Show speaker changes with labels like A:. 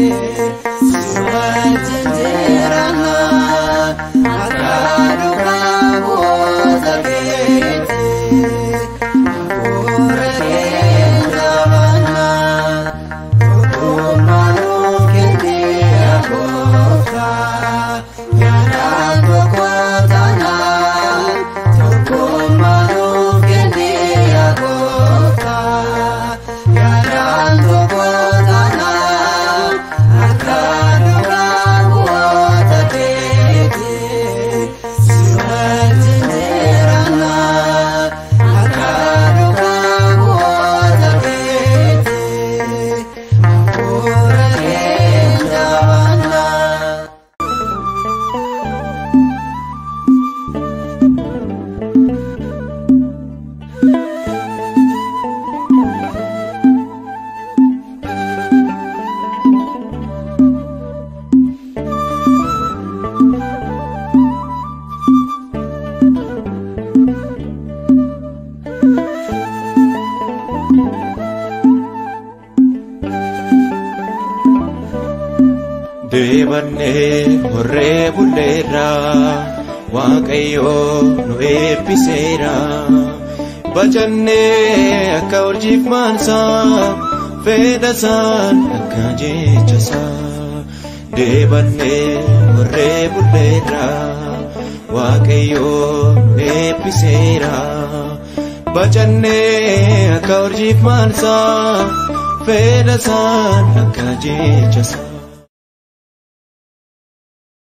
A: Si wajjin jiraanna akka duukaa bu'oota keetti. Hafuura keen jabaanna, tokkummaa nuuf kenni yaa gooftaa. Yaadaan tokko taanaan, tokkummaa nuuf kenni yaa gooftaa. Yaadaan tokko taanaan, akka duukaa bu'oota keetti. Si wajjin jiraanna akka duukaa bu'oota keetti. Hafuura keen jabaanna.
B: Deebannee horree bulleerra, Waaqayyoo nu eebbiseera. Bacannee akka urjiif maansaa, fedhasaan akka jechasaa. Deebannee horree bulleerra, Waaqayyoo nu eebbiseera. Bacannee akka urjiif maansaa, fedhasaan akka jechasaa.